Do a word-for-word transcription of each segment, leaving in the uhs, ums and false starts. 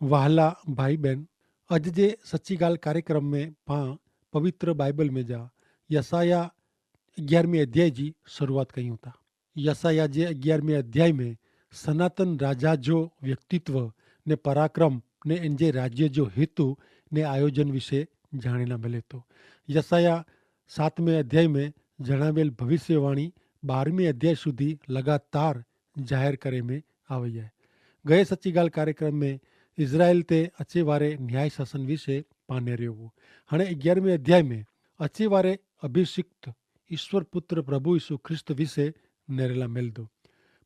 વહાલા ભાઈ બહેન, અજ જે સચ્ચી ગાલ કાર્યક્રમ મેં પાં પવિત્ર બાઈબલ મેં જા યસાયાહ અગિયારમી અધ્યાય જી શરૂઆત કહ્યું થા. યસાયાહ જે અગિયારમી અધ્યાય મેં સનાતન રાજા જો વ્યક્તિત્વ ને પરાક્રમ ને એન જે રાજ્ય જો હેતુ ને આયોજન વિશે જાણેલા મલે તો. યસાયાહ સાતમે અધ્યાય મેં જણાવેલ ભવિષ્યવાણી બારમી અધ્યાય સુધી લગાતાર જાહેર કરે મેં આવે હૈ. ગયે સચ્ચી ગાલ કાર્યક્રમ મેં ઇઝરાયેલ તે અચ્છે વારે ન્યાય શાસન વિશે પાને રહ્યો વો. હણે અગિયારમે અધ્યાય મેં અચ્છે વારે અભિષિક્ત ઈસ્વર પુત્ર પ્રભુ ઈસુ ખ્રિસ્ત વિશે નેરેલા મેલ દો.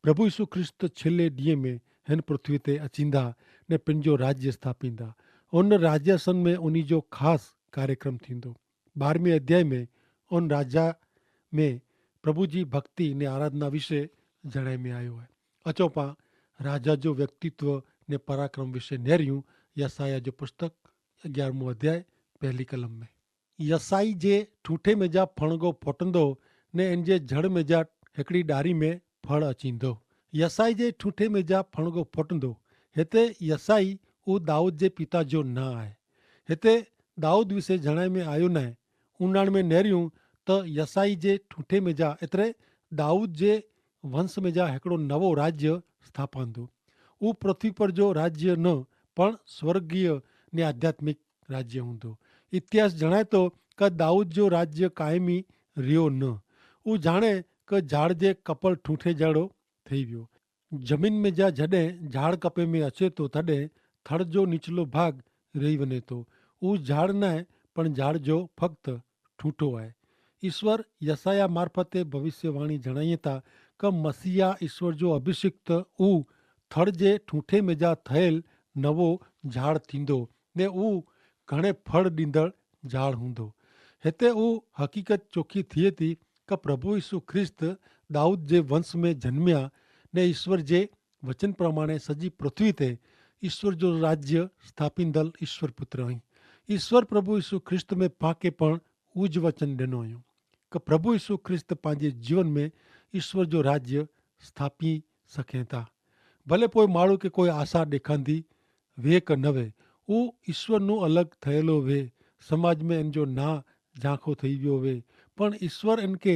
પ્રભુ ઈસુ ખ્રિસ્ત છેલ્લે દિયે મેં હેન પૃથ્વી તે અચિંદા ને પંજો રાજ્ય સ્થાપિંદા. ઉન રાજ્યાસન મેં ઉની જો ખાસ કાર્યક્રમ થીંદો. બારમે અધ્યાય મેં ઉન રાજા મેં પ્રભુ જી ભક્તિ ને આરાધના વિશે જણાઈ મેં આયો હૈ. અચોપા રાજા જો વ્યક્તિત્વ ને પરાક્રમ વિશે નેર્યું. યસાયાહ જો પુસ્તક અગિયારમો અધ્યાય પહેલી કલમ મેં યસાઈ જે ઠૂંઠે મેં જા ફણગો ફોટંદો ને એન જે જડ મેં જા હેકડી ડારી મેં ફળ અચીંદો. યસાઈ જે ઠૂંઠે મેં જા ફણગો ફોટંદો. હેતા યસાઈ ઉં દાઉદ જે પિતા જો ના આય. હેતા દાઉદ વિશે જણાઈ મેં આયો નાય. ઉનાણ મેં નેર્યું તો યસાઈ જે ઠૂંઠે મેં જા એતરે દાઉદ જે વંશ મેં જા હેકડો નવો રાજ્ય સ્થાપાંદો. ઉં પૃથ્વી પર જો રાજ્ય ન પણ સ્વર્ગીય ને આધ્યાત્મિક રાજ્ય હુંદો. ઇતિહાસ જણાયતો કે દાઉદ જો રાજ્ય કાયમી રહ્યો ન. ઉં જાણે કે ઝાડ જે કપલ ઠૂંઠે જાડો થઈ વ્યો. જમીન મેં જા જડે ઝાડ કપે મેં અચેતો તદે થડ જો નીચલો ભાગ રહી વનેતો. ઉં ઝાડ નાય પણ ઝાડ જો ફક્ત ઠૂંઠો આય. ઇશ્વર યસાયાહ મારફતે ભવિષ્યવાણી જણાયે તા કે મસીહા ઇશ્વર જો અભિષિક્ત ઉં થડ જે ઠૂંઠે મેં જા થયેલ નવો ઝાડ થીંદો ને ઉં ઘણે ફળ દીંદળ ઝાડ હુંદો. હેતા ઉં હકીકત ચોખી થિયે તી કે પ્રભુ ઇસુ ખ્રિસ્ત દાઉદ જે વંશ મેં જન્મ્યા ને ઇશ્વર જે વચન પ્રમાણે સજી પૃથ્વી તે ઇશ્વર જો રાજ્ય સ્થાપિંદલ ઇશ્વર પુત્ર અહીં. ઇશ્વર પ્રભુ ઇસુ ખ્રિસ્ત મેં પાંકે પણ ઉજ વચન દેનો અયો કે પ્રભુ ઇસુ ખ્રિસ્ત પાંજે જીવન મેં ઇશ્વર જો રાજ્ય સ્થાપી સકે તા. ભલે પોય માળું કે કોઈ આશા દેખાંદી વે કે નવે ઉં ઇશ્વરનું અલગ થયેલો વે સમાજ મેં એન જો ના ઝાંખો થઈ વ્યો વે. પણ ઇશ્વર એન કે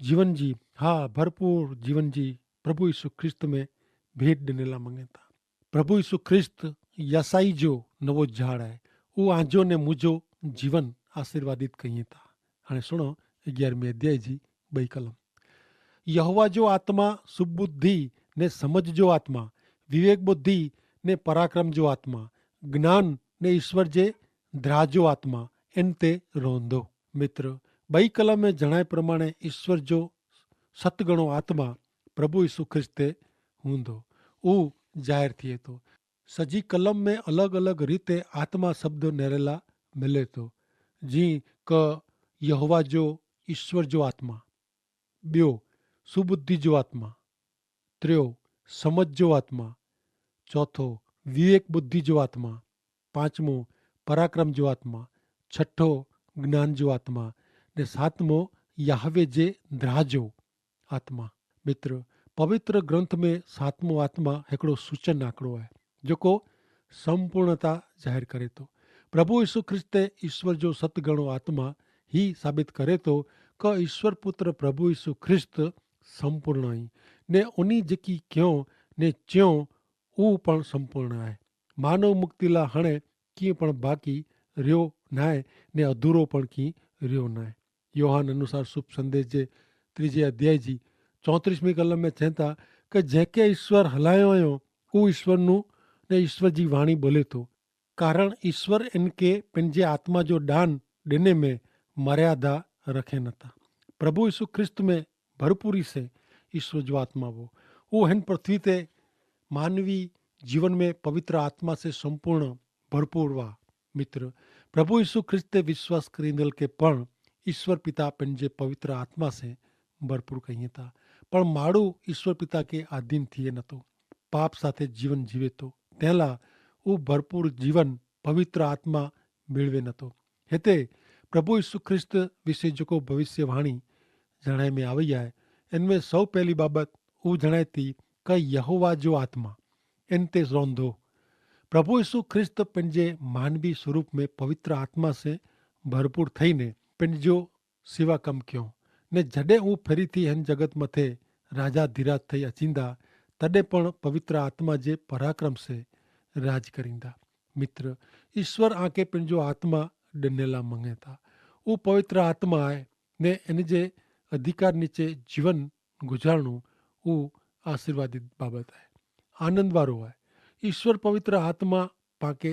જીવન જી હા ભરપૂર જીવન જી પ્રભુ ઇસુ ખ્રિસ્ત મેં ભેટ દેનેલા મંગેતા. પ્રભુ ઈસુ ખ્રિસ્ત યસાઈ જો નવો ઝાડ હૈ. ઉહ આજો ને મુજો જીવન આશીર્વાદિત કહિયે થા. અને સુણો અગિયારમી અધ્યાય જી બઈ કલમ. યહોવા જો આત્મા સુબુદ્ધિ ને સમજ જો આત્મા વિવેક બુદ્ધિ ને પરાક્રમ જો આત્મા જ્ઞાન ને ઈસ્વર જે દ્રાજો આત્મા એન તે રોંધો. મિત્ર, બઈ કલમ મેં જણાય પ્રમાણે ઈસ્વર જો સતગણો આત્મા પ્રભુ ઈસુ ખ્રિસ્તે હુંદો ઉહ જાહેર થિયે તો. સજી કલમ મેં અલગ અલગ રીતે આત્મા શબ્દો નેરેલા મિલે તો. જી ક યહોવા જો ઈસ્વર જો આત્મા, બ્યો સુબુદ્ધિ જો આત્મા, ત્ર્યો સમજ જો આત્મા, ચોથો વિવેક બુદ્ધિ જો આત્મા, પાંચમો પરાક્રમ જો આત્મા, છઠો જ્ઞાન જો આત્મા, ને સાતમો યાહવે જે દ્રાહ જો આત્મા. મિત્ર, પવિત્ર ગ્રંથ મેં સાતમો આત્મા હેકડો સૂચન આંકડો હૈ, જોકો સંપૂર્ણતા જાહેર કરે તો. પ્રભુ ઈસુ ખ્રિસ્તે ઈસ્વર જો સતગણો આત્મા હી સાબિત કરે તો કે ઈસ્વર પુત્ર પ્રભુ ઈસુ ખ્રિસ્ત સંપૂર્ણ હૈં, ને ઉની જેકી ક્યો ને ચ્યો ઉહ પણ સંપૂર્ણ હૈ. માનવ મુક્તિલા હણે કિંપણ બાકી રહ્યો નાય, ને અધૂરો પણ કિંપણ રહ્યો નાય. યોહાન અનુસાર શુભ સંદેશ જે ત્રીજે અધ્યાય જી ચોત્રીસમી કલમ મેં ચેંતા, કે જેંકે ઈસ્વર હલાયો અયો ઉહ ઈસ્વરનું ને ઈસ્વર જી વાણી બોલે તો, કારણ ઈસ્વર એનકે પેનજે આત્મા જો દાન દેને મેં મર્યાદા રખે નતા. પ્રભુ ઈસુ ખ્રિસ્ત મેં ભરપૂરી સે ઈસ્વર જો આત્મા વો ઉહ હેન પૃથ્વી તે માનવી જીવન મેં પવિત્ર આત્મા સે સંપૂર્ણ ભરપૂર વા. મિત્ર, પ્રભુ ઈસુ ખ્રિસ્તે વિશ્વાસ કરીંદલ કે પણ ઈસ્વર પિતા પેનજે પવિત્ર આત્મા સે ભરપૂર કહિયે તા. પણ માડૂ ઈસ્વર પિતા કે આધીન થિયે નતો, પાપ સાથે જીવન જીવે તો, તેલા ઉહ ભરપૂર જીવન પવિત્ર આત્મા મેળવે નતો. હેતે પ્રભુ ઈસુ ખ્રિસ્ત વિશે જોકો ભવિષ્યવાણી જણાય મેં આવયા હૈ, એન મેં સૌ પહેલી બાબત ઉહ જણાયતી કે યહોવા જો આત્મા એન તે રોંધો. પ્રભુ ઈસુ ખ્રિસ્ત પન જે માનવી સ્વરૂપ મેં પવિત્ર આત્મા સે ભરપૂર થઈ ને પન જો સેવા કમ ક્યો. ને જડે ઉં ફેરી થી હેન જગત મતે રાજા ધિરાજ થઈ અચીંદા, તદે પણ પવિત્ર આત્મા જે પરાક્રમ સે રાજ કરીંદા. મિત્ર, ઈસ્વર આંકે પન જો આત્મા ડનેલા મંગેતા. ઉં પવિત્ર આત્મા આય ને એન જે અધિકાર નીચે જીવન ગુજારણું ઉં આશીર્વાદિત બાબત આય, આનંદવારો આય. ઈસ્વર પવિત્ર આત્મા પાંકે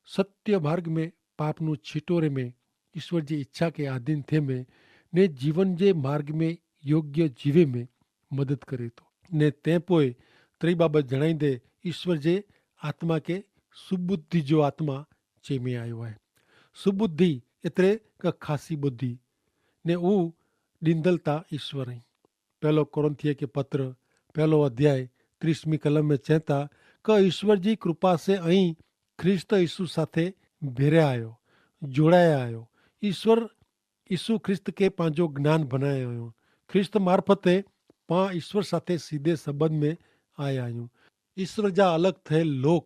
સત્ય માર્ગ મેં પાપનું છીટોરે મેં ઈસ્વર જી ઇચ્છા કે આધીન થે મેં ને જીવન જે માર્ગ મેં યોગ્ય જીવે મેં મદદ કરે તો. ને તે પોય ત્રિ બાબત જણાઈ દે, ઈસ્વર જે આત્મા કે સુબુદ્ધિ જો આત્મા ચેમે આયો હૈ. સુબુદ્ધિ એતરે કે ખાસી બુદ્ધિ ને ઉં ડિંદલ તા ઈસ્વર હૈં. પહેલો કોરિંથીય કે પત્ર પહેલો અધ્યાય ત્રીસમી કલમ મેં ચેતા કે ઈસ્વર જી કૃપા સે અહીં ખ્રિસ્ત ઈસુ સાથે ભેરે આયો, જોડાયા આયો. ઈસ્વર ઈસુ ખ્રિસ્ત કે પાંજો જ્ઞાન ભનાયા આયો. ખ્રિસ્ત મારફતે પાં ઈસ્વર સાથે સીધે સંબંધ મેં આયા આયું. ઈસ્વર જા અલગ થયેલ લોક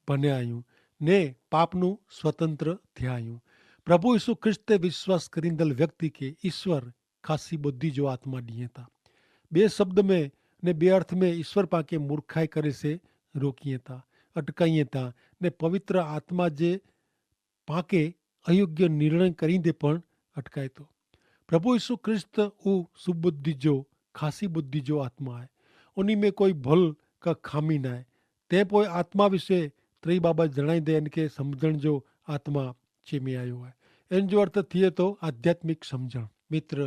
ભન્યા આયું ને પાપનું સ્વતંત્ર થયા આયું. પ્રભુ ઈસુ ખ્રિસ્ત તે વિશ્વાસ કરીંદલ વ્યક્તિ કે ઈસ્વર ખાસી બુદ્ધિ જો આત્મા દિયે તા. બે શબ્દ મેં ને બે અર્થ મેં ઈસ્વર પાંકે મૂર્ખાઈ કરે સે રોકિયે તા, અટકાઈએ તા ને પવિત્ર આત્મા જે પાંકે અયોગ્ય નિર્ણય કરીંદે પણ અટકાયતો. પ્રભુ ઈસુ ખ્રિસ્ત ઉં સુબુદ્ધિ જો ખાસી બુદ્ધિ જો આત્મા હૈ. ઉની મેં કોઈ ભલ કા ખામી નાય. તે પોય આત્મા વિશે ત્રિ બાબત જણાઈ દે એન કે સમઝણ જો આત્મા ચેમી આયો હૈ. એન જો અર્થ થિયે તો આધ્યાત્મિક સમઝણ. મિત્ર,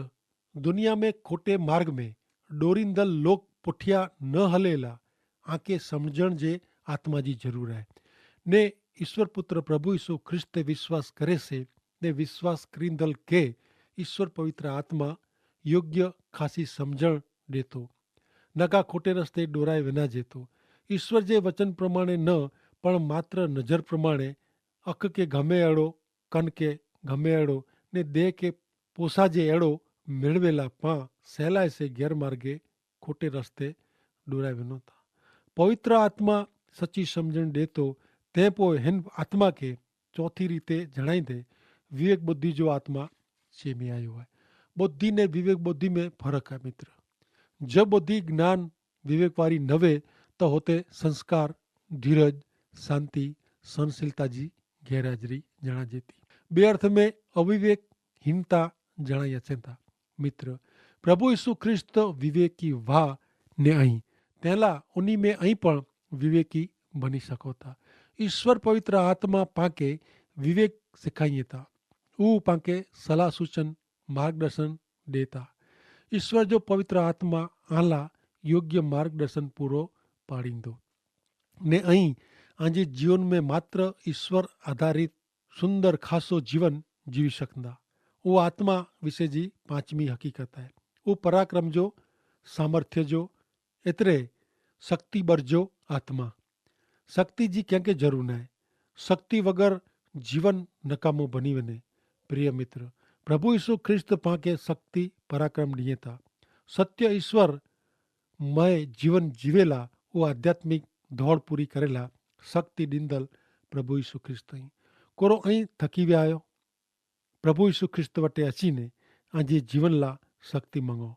દુનિયા મેં ખોટે માર્ગ મેં ડોરિંદલ લોક પુઠ્યા ન હલેલા આંકે સમઝણ જે આત્મા જી જરૂર હૈ. ને ઈસ્વર પુત્ર પ્રભુ ઈસુ ખ્રિસ્ત તે વિશ્વાસ કરે સે ને વિશ્વાસ કરીંદલ કે ઈસ્વર પવિત્ર આત્મા યોગ્ય ખાસી સમઝણ દેતો. નકા ખોટે રસ્તે ડોરાઈ વેના જેતો. ઈસ્વર જે વચન પ્રમાણે ન પણ માત્ર નજર પ્રમાણે અખ કે ગમે એડો, કન કે ગમે એડો ને દેહ કે પોસા જે એડો મેળવેલા પાં સહેલાઈ સે ગેરમાર્ગે ખોટે રસ્તે ડોરાઈ વેનો તા. પવિત્ર આત્મા સચી સમઝણ દેતો. તે પોય હેન આત્મા કે ચોથી રીતે જણાઈ દે વિવેક બુદ્ધિ જો આત્મા ચેમી આયો હૈ. બુદ્ધિ ને વિવેક બુદ્ધિ મેં ફરક હૈ મિત્ર. જો બુદ્ધિ જ્ઞાન વિવેક વારી નવે તો હોતે સંસ્કાર, ધીરજ, શાંતિ, સહનશીલતા જી ગેરહાજરી જણાજેતી. બે અર્થ મેં અવિવેક હિનતા જણાઈ અચેતા. મિત્ર, પ્રભુ ઈસુ ખ્રિસ્ત વિવેકી વાહ ને અહીં તેલા ઉની મેં અહીં પણ વિવેકી બની સકોતા. ઈસ્વર પવિત્ર આત્મા પાંકે વિવેક સિખાઈ તા. ઉપાંકે સલાહ સૂચન માર્ગદર્શન દેતા. ઈસ્વર જો પવિત્ર આત્મા આલા યોગ્ય માર્ગદર્શન પૂરો પાડીંદો. ને અહીં આજે જીવન મેં માત્ર ઈસ્વર આધારિત સુંદર ખાસો જીવન જીવી શકતા. ઉ આત્મા વિશે જી પાંચમી હકીકત હૈ. ઉ પરાક્રમ જો સામર્થ્ય જો એતરે શક્તિ બરજો આત્મા. શક્તિ જી ક્યાંકે જરૂર નાય. શક્તિ વગર જીવન નકામો ભની વને. પ્રિય મિત્ર, પ્રભુ ઈસુ ખ્રિસ્ત પાંકે શક્તિ પરાક્રમ નિયે તા. સત્ય ઈસ્વર મય જીવન જીવેલા ઉ આધ્યાત્મિક ધોડ પૂરી કરેલા શક્તિ ડિંદલ પ્રભુ ઈસુ ખ્રિસ્ત અહીં. કોરો અહીં થકી વ્યાયો? પ્રભુ ઈસુ ખ્રિસ્ત વટે અચીને આજે જીવનલા શક્તિ મંગો.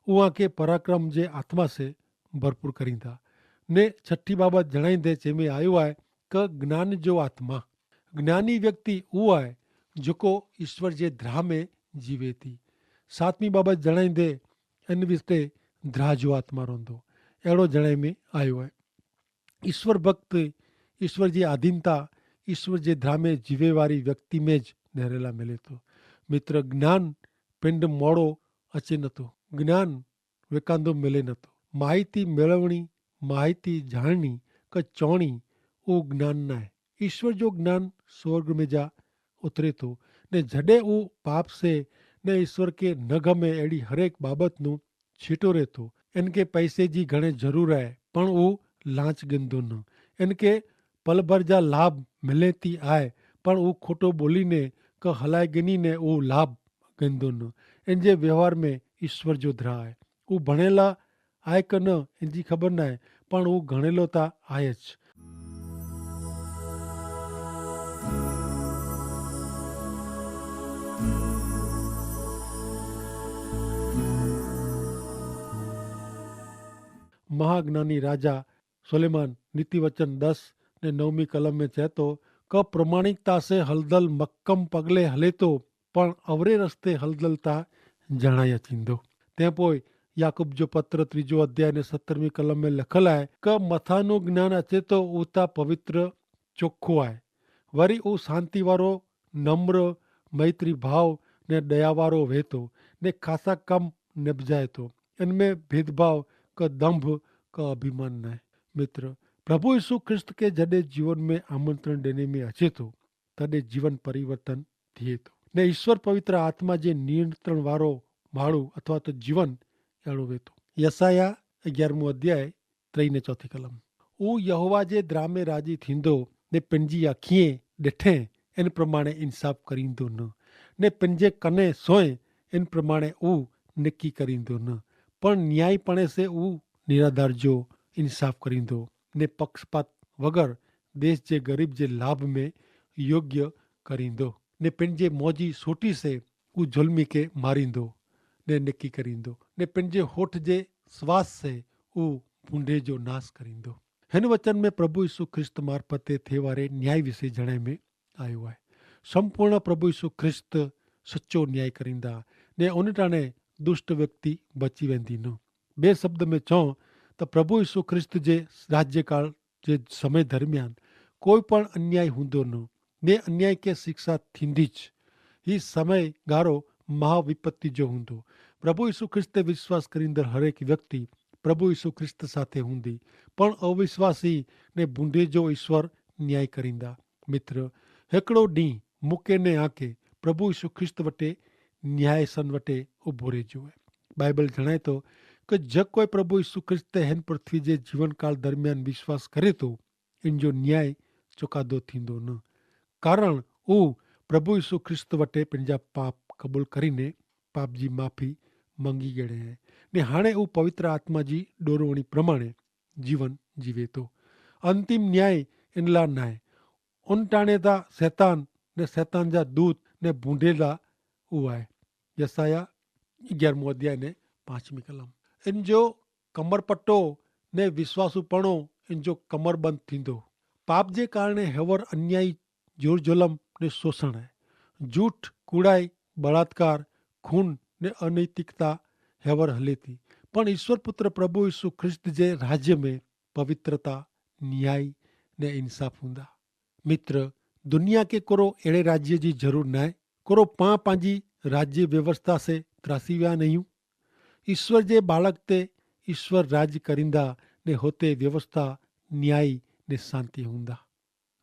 ઉઆ કે પરાક્રમ જે આત્મા સે ભરપૂર કરીંદા. ને છઠી બાબત જણાઈંદે જેમે આયો આય કે જ્ઞાન જો આત્મા. જ્ઞાની વ્યક્તિ ઉઆ આય જોકો ઈસ્વર જે ધ્રામે જીવેતી. સાતમી બાબત જણાઈંદે એન વિસ્તે ધ્રા જો આત્મા રોંધો એડો જણાઈ મેં આયો આય. ઈસ્વર ભક્ત ઈસ્વર જી આધીનતા ઈસ્વર જે ધ્રામે જીવેવારી વ્યક્તિ મેં જ નહરેલા મેલેતો. મિત્ર, જ્ઞાન પિંડ મોડો અચે નતો. જ્ઞાન વેકાંદો મેલે નતો. માહિતી મેળવણી, માહિતી જાણણી કે ચોણી ઉ જ્ઞાન નાય. ઈસ્વર જો જ્ઞાન સ્વર્ગ મેં જા ઉતરે તો. ને જડે ઉ પાપ સે ને ઈસ્વર કે ન ગમે એડી હરેક બાબતનું છીટો રહેતો. એનકે પૈસે જી ઘણે જરૂર આય પણ ઉ લાંચ ગિંદો ન. એનકે પલભર જા લાભ મિલેતી આય પણ ઉ ખોટો બોલી ને કે હલાઈ ગિની ને ઉ લાભ ગિંદો ન. એનજે વ્યવહાર મેં ઈસ્વર જો ધ્રા આય. ઉ ભણેલા આય કે ન એનજી ખબર નાય પણ ઉ ઘણેલો તા આય જ. મહાજ્ઞાની રાજા સુલૈમાન નીતિવચન દસ ને નવમી કલમ મેં ચેતો, કે પ્રમાણિકતા સે હલદલ મક્કમ પગલે હલેતો, પણ અવરે રસ્તે હલદલ તા જણાયા થીંદો. તે પોય યાકૂબ જો પત્ર ત્રીજો અધ્યાય ને સત્તરમી કલમ મેં લખલ આય, કે મથાનો જ્ઞાન અચેતો ઉતા પવિત્ર ચોખો આય. વરી ઉ શાંતિવારો, નમ્ર, મૈત્રી ભાવ ને દયાવારો વહેતો, ને ખાસા કમ નેપજાયતો. એન મેં ભેદભાવ કે દંભ કે અભિમાન નાય. મિત્ર, પ્રભુ ઈસુ ખ્રિસ્ત કે જડે જીવન મેં આમંત્રણ દેને મેં અચેતો, તદે જીવન પરિવર્તન થિયેતો, ને ઈસ્વર પવિત્ર આત્મા જે નિયંત્રણ વારો માળું અથવા તો જીવન એડો વેતો. યસાયાહ અગિયારમું અધ્યાય ત્રય ને ચોથી કલમ. ઉ યહોવા જે દ્રામે રાજી થીંદો, ને પનજી અખીએ દેઠે એન પ્રમાણે ઇન્સાફ કરીંદો ન, ને પનજે કને સોય એન પ્રમાણે ઉ નેકી કરીંદો ન, પણ ન્યાયીપણે સે ઉ નિરાધાર જો ઇન્સાફ કરીંદો, ને પક્ષપાત વગર દેશ જે ગરીબ જે લાભ મેં યોગ્ય કરીંદો, ને પનજે મોજી સોટી સે ઉ ઝુલમી કે મારીંદો, ને નેકી કરીંદો, ને પનજે હોઠ જે સ્વાસ સે ઉ ભૂંડે જો નાસ કરીંદો. હેન વચન મેં પ્રભુ ઈસુ ખ્રિસ્ત મારફતે થેવારે ન્યાય વિશે જણાય મેં આયો હૈ. સંપૂર્ણ પ્રભુ ઈસુ ખ્રિસ્ત સચો ન્યાય કરીંદા, ને ઉનટાણે દુષ્ટ વ્યક્તિ બચી વેંદી ન. બે શબ્દ મેં ચો, તો પ્રભુ ઈસુ ખ્રિસ્ત જે રાજ્યકાળ જે સમય દરમિયાન કોઈ પણ અન્યાય હુંદો ન, ને અન્યાય કે શિક્ષા થીંદી જ. હી સમય ગારો મહાવિપત્તિ જો હુંદો. પ્રભુ ઈસુ ખ્રિસ્તે વિશ્વાસ કરીંદર હરેક વ્યક્તિ પ્રભુ ઈસુ ખ્રિસ્ત સાથે હુંદી, પણ અવિશ્વાસી ને ભૂંડે જો ઈસ્વર ન્યાય કરીંદા. મિત્ર, હેકડો ડીંહ મુકે ને આંકે પ્રભુ ઈસુ ખ્રિસ્ત વટે ન્યાય સન વટે ઉભો રહેજો હૈ. બાઈબલ જણાયતો, કે જે કોઈ પ્રભુ ઈસુ ખ્રિસ્ત હેન પૃથ્વી જે જીવનકાળ દરમિયાન વિશ્વાસ કરે તો, ઇન જો ન્યાય ચોકાદો થીંદો ન. કારણ ઉ પ્રભુ ઈસુ ખ્રિસ્ત વટે પનજા પાપ કબૂલ કરીને પાપ જી માફી મંગી ગણે હૈ, ને હાણે ઉ પવિત્ર આત્મા જી ડોરવણી પ્રમાણે જીવન જીવે તો. અંતિમ ન્યાય એનલા નાય. ઉનટાણે તા સૈતાન ને સૈતાન જા દૂત ને ભૂંડેલા ઉઆએ. યસાયાહ અગિયારમું અધ્યાય ને પાંચમી કલમ. એન જો કમરપટ્ટો ને વિશ્વાસુ પણો એન જો કમરબંધ થીંદો. પાપ જે કારણે હેવર અન્યાયી જોરજોલમ ને શોષણ હૈ. જૂઠ, કુડાઈ, બળાત્કાર, ખૂન ને અનૈતિકતા હેવર હલેતી. પણ ઈસ્વર પુત્ર પ્રભુ ઈસુ ખ્રિસ્ત જે રાજ્ય મેં પવિત્રતા, ન્યાયી ને ઇન્સાફ હુંદા. મિત્ર, દુનિયા કે કોરો એડે રાજ્ય જી જરૂર નાય. કોરો પાં પાંજી રાજ્ય વ્યવસ્થા સે ત્રાસી વ્યા નહિયું. ઈસ્વર જે બાળક તે ઈસ્વર રાજ્ય કરીંદા, ને હોતે વ્યવસ્થા, ન્યાયી ને શાંતિ હુંદા.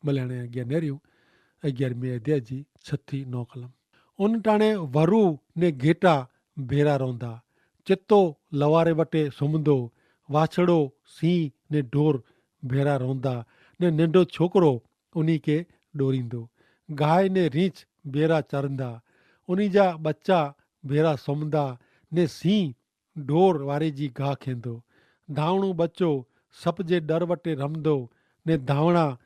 મલેણે અગિયાર નેર્યું અગિયારમી અધ્યાય જી છ થી નવ કલમ. ઉન ટાણે વરુ ને ઘેટા ભેરા રોંધા, ચેતો લવારે વટે સુમંદો, વાછડો, સિંહ ને ઢોર ભેરા રોંધા, ને નેંડો છોકરો ઉની કે ડોરીંદો. ગાય ને રીંચ ભેરા ચરંદા, ઉની જા બચ્ચા ભેરા સુમંદા, ને સિંહ ઢોર વારે જી ગાહ ખેંદો. ધાવણું બચ્ચો સપ જે ડર વટે રમદો, ને ધાવણા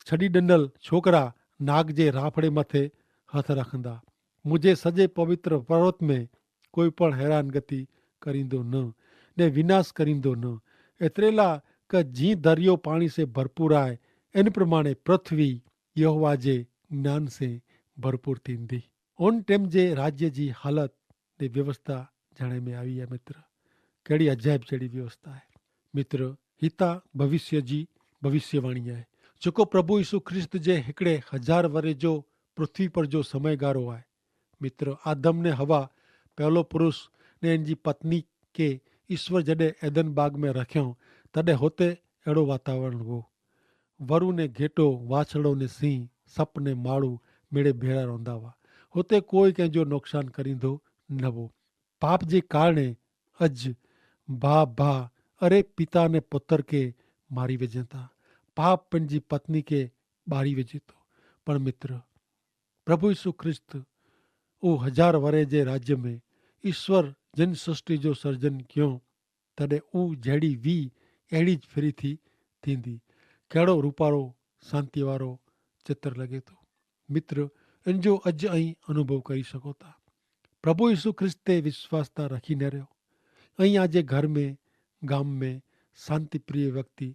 છડી ડંડલ છોકરા નાગ જે રાફડે મતે હથ રાખંદા. મુઝે સજે પવિત્ર પર્વત મેં કોઈ પણ હેરાનગતિ કરીંદો ન, ને વિનાશ કરીંદો ન. એતરેલા કે જી દરિયો પાણી સે ભરપૂર આય, એન પ્રમાણે પૃથ્વી યહોવા જે જ્ઞાન સે ભરપૂર થીંદી. ઉન ટેમ જે રાજ્ય જી હાલત ને વ્યવસ્થા જાણે મેં આવી હૈ મિત્ર. કહેડી અજાયબ જેડી વ્યવસ્થા હૈ મિત્ર. હિતા ભવિષ્ય જી ભવિષ્યવાણી હૈ, જોકો પ્રભુ ઈસુ ખ્રિસ્ત જે હિકડે હજાર વરે જો પૃથ્વી પર જો સમયગારો હૈ. મિત્ર, આદમ ને હવા, પહેલો પુરુષ ને એનજી પત્ની કે ઈસ્વર જડે એદન બાગ મેં રખ્યો, તદે હોતે એડો વાતાવરણ હો. વરુ ને ઘેટો, વાછડો ને સિંહ, સપ ને માળુ મેડે ભેરા રોંધાવા. હોતે કોઈ કેંજો નોકસાન કરીંદો નવો. પાપ જે કારણે અજ ભા ભા અરે પિતા ને પુતર કે મારી વજેતા, પાપ પન જી પત્ની કે બારી વજેતો. પણ મિત્ર, પ્રભુ ઈસુ ખ્રિસ્ત ઉહ હજાર વરે જે રાજ્ય મેં ઈસ્વર જન સૃષ્ટિ જો સર્જન ક્યો, તદે ઉહ જેડી વી એડી જ ફિરી થી થીંદી. કેડો રૂપારો, શાંતિવારો ચિત્ર લગે તો. મિત્ર, અન જો અજ અહીં અનુભવ કરી શકો તા. પ્રભુ ઈસુ ખ્રિસ્ત તે વિશ્વાસતા રખી ન રહ્યો. અહીં આજે ઘર મેં, ગામ મેં, શાંતિપ્રિય વ્યક્તિ,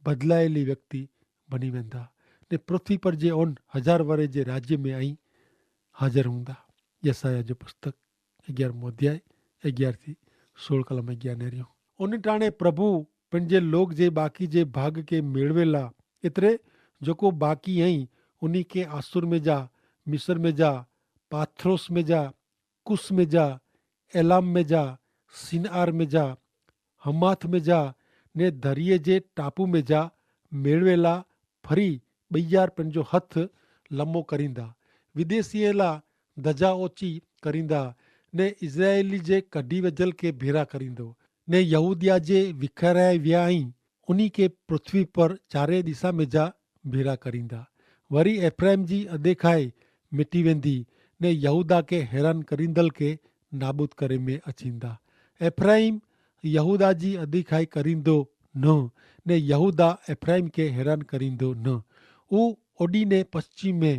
બદલાયેલી વ્યક્તિ બની વેંદા. ને પૃથ્વી પર જે ઓન હજાર વરે જે રાજ્ય મેં અહીં હાજર હુંદા. યસાયાહ જો પુસ્તક અગિયારમો અધ્યાય અગિયાર થી સોળ કલમ અગિયાર ને રહ્યો. ઉન ટાણે પ્રભુ પન જે લોગ જે બાકી જે ભાગ કે મેળવેલા એતરે જોકો બાકી અહીં ઉની કે આસુર મેં જા, મિસર મેં જા, પાથ્રોસ મેં જા, કુસ મેં જા, એલામ મેં જા, સિનઆર મેં જા, હમાથ મેં જા, ને ધરિયે જે ટાપુ મેં જા મેળવેલા ફરી બૈયાર પન જો હથ લમો કરીંદા. વિદેશીએ લા ધજા ઓચી કરીંદા, ને ઇઝરાયેલી જે કઢ઼ી વજલ કે ભેરા કરીંદો, ને યહૂદિયા જે વિખરાય વ્યા અહીં ઉની કે પૃથ્વી પર ચારે દિશા મેં જા ભેરા કરીંદા. વરી એફ્રાઇમ જી અદેખાઈ મિટી વેંદી, ને યહૂદા કે હેરાન કરીંદલ કે નાબૂદ કરે મેં અચીંદા. એફ્રાઇમ યહૂદા જી અદેખાઈ કરીંદો ન, ને યહૂદા એફ્રાઇમ કે હેરાન કરીંદો ન. ઉ ઓડી ને પશ્ચિમે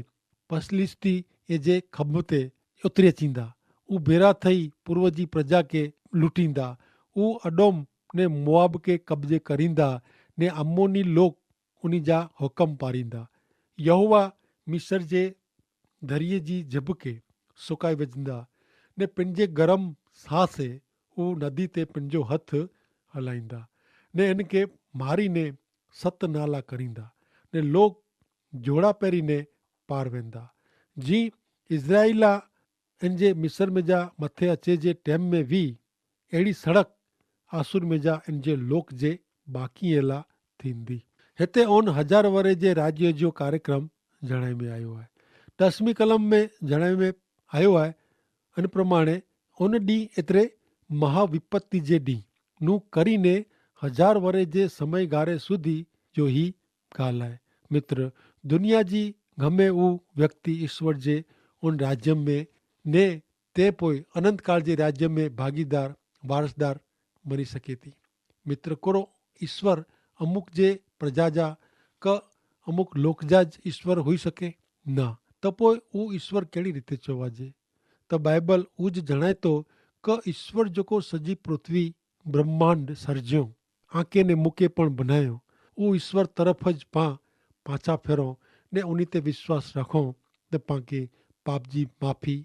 પસલિસ્તી એ જે ખભતે ઉતરે ચીંદા. ઉ ભેરા થઈ પૂર્વજી પ્રજા કે લૂંટીંદા. ઉ અડોમ ને મોઆબ કે કબજે કરીંદા, ને અમ્મોની લોક ઉની જા હુકમ પારીંદા. યહોવા મિસર જે ધરિયે જી જબ કે સુકાઈ વજંદા, ને પન જે ગરમ સાસે ઉ નદી તે પન જો હથ હલાઈંદા, ને એન કે મારી ને સત નાલા કરીંદા, ને લોક જોડા પેરી ને પાર વેંદા. જી ઇઝરાઇલા એન જે મિસર મેં જા મતે અચે જે ટેમ મેં વી એડી સડક આસુર મેં જા એન જે લોક જે બાકી એલા થીંદી. હેતા ઓન હજાર વરે જે રાજ્ય જો કાર્યક્રમ જણાઈ મેં આયો હૈ. દસમી કલમ મેં જણાઈ મેં આયો હૈ. અન પ્રમાણે ઓન દી એતરે મહાવિપત્તિ જે દી નું કરી ને હજાર વરે જે સમયગારે સુધી જો હી ગાલ હૈ. મિત્ર, દુનિયા જી ગમે ઉ વ્યક્તિ ઈસ્વર જે ઉન રાજ્યમ મેં ને તે પોય અનંતકાળ જે રાજ્યમ મેં ભાગીદાર વારસદાર મની સકે તી. મિત્ર, કોરો ઈસ્વર અમુક જે પ્રજા જા ક અમુક લોક જા જ ઈસ્વર હોઈ સકે? ના. તો પોય ઉ ઈસ્વર કેડી રીતે ચોવાજે? તો બાઈબલ ઉજ જણાયતો કે ઈસ્વર જોકો સજી પૃથ્વી બ્રહ્માંડ સર્જ્યો, આંકે ને મુકે પણ બનાયો, ઉ ઈસ્વર તરફ જ પાં પાછા ફેરો ને ઉની તે વિશ્વાસ રાખો, તો પાંકે પાપજી માફી,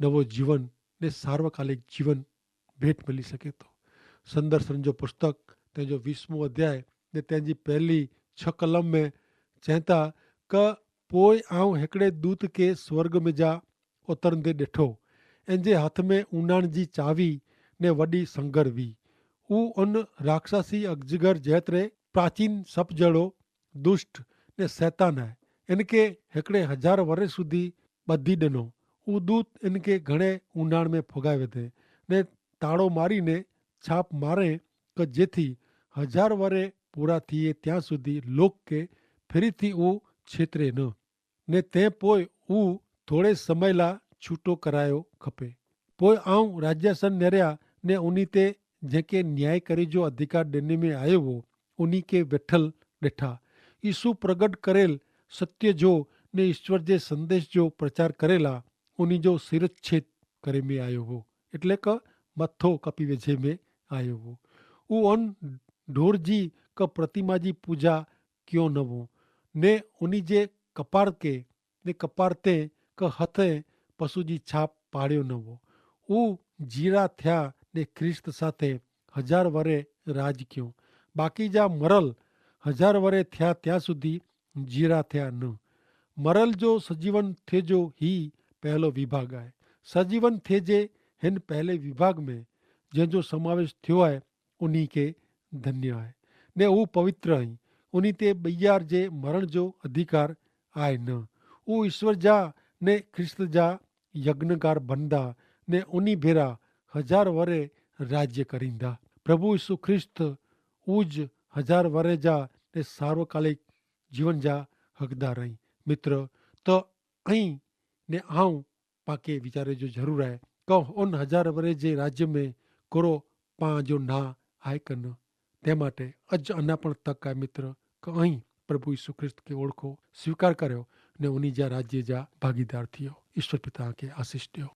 નવો જીવન ને સાર્વકાલિક જીવન ભેટ મલી સકે તો. સંદર્શન જો પુસ્તક તેનો વીસમો અધ્યાય ને તેની પહેલી છ કલમ મેં ચેંતા કે પોય આઉં હેકડ઼ે દૂત કે સ્વર્ગ મેં જા ઉતરંદે દેઠો, એન જે હાથ મેં ઉનાણ જી ચાવી ને વડી સંગર વી. ઉ અન રાક્ષસી અગજગર જેતરે પ્રાચીન સપજડો દુષ્ટ ને સૈતાન હૈ. એન કે હેકડ઼ે હજાર વરે સુધી બધી દનો. ઉ દૂત એન કે ઘણે ઉનાણ મેં ફોગાય વધે ને તાળો મારી ને છાપ મારે કે જેથી હજાર વરે પૂરા થિયે ત્યાં સુધી લોક કે ફેરી થી ઉ છેતરે ન. ને તે પોય ઉ થોડે સમયલા છૂટો કરાયો ખપે. પોય આઉં રાજ્યાસન નેર્યા ને ઉની તે જેંકે ન્યાય કરે જો અધિકાર દેને મેં આયો વો ઉની કે વેઠલ દેઠા. ઈસુ પ્રગટ કરેલ સત્ય જો ને ઈસ્વર જે સંદેશ જો પ્રચાર કરેલા ઉની જો સિરચ્છેદ કરે મેં આયો વો, એટલે કે મથો કપી વેજે મેં આયો વો. ઉ અન ઢોર જી કે પ્રતિમા જી પૂજા ક્યો નવો, ને ઉની જે કપાર કે ને કપાર તે કે હતે પશુ જી છાપ પાડ્યો નવો. ઉ જીરા થ્યા ને ખ્રિસ્ત સાથે હજાર વરે રાજ ક્યો. બાકી જા મરલ હજાર વરે થ્યા ત્યાં સુધી જીરા થ્યા ન. મરલ જો સજીવન થે જો હી પહેલો વિભાગ આય. સજીવન થે જે હેન પહેલે વિભાગ મેં જેન જો સમાવેશ થ્યો આય ઉની કે ધન્ય આય. ને ઉ પવિત્ર અહીં ઉની તે બૈયાર જે મરણ જો અધિકાર આય ન. ઉ ઈસ્વર જા ને ખ્રિસ્ત જા યજ્ઞકાર બનદા ને ઉની ભેરા હજાર વરે રાજ્ય કરીંદા. પ્રભુ ઈસુ ખ્રિસ્ત ઉજ હજાર વરે જા ને સાર્વકાલિક જીવન જા હકદાર અહીં. મિત્ર, તો અહીં ને આઉં પાકે વિચારે જો જરૂર આય કે ઉન હજાર વરે જે રાજ્ય મેં કોરો પાં જો ના આય કન? તે માટે અજ અના પણ તક આય મિત્ર, કે અહીં પ્રભુ ઈસુ ખ્રિસ્ત કે ઓળખો, સ્વીકાર કર્યો ને ઉની જા રાજ્ય જા ભાગીદાર થિયો. ઈસ્વર પિતા કે આશીસ દ્યો.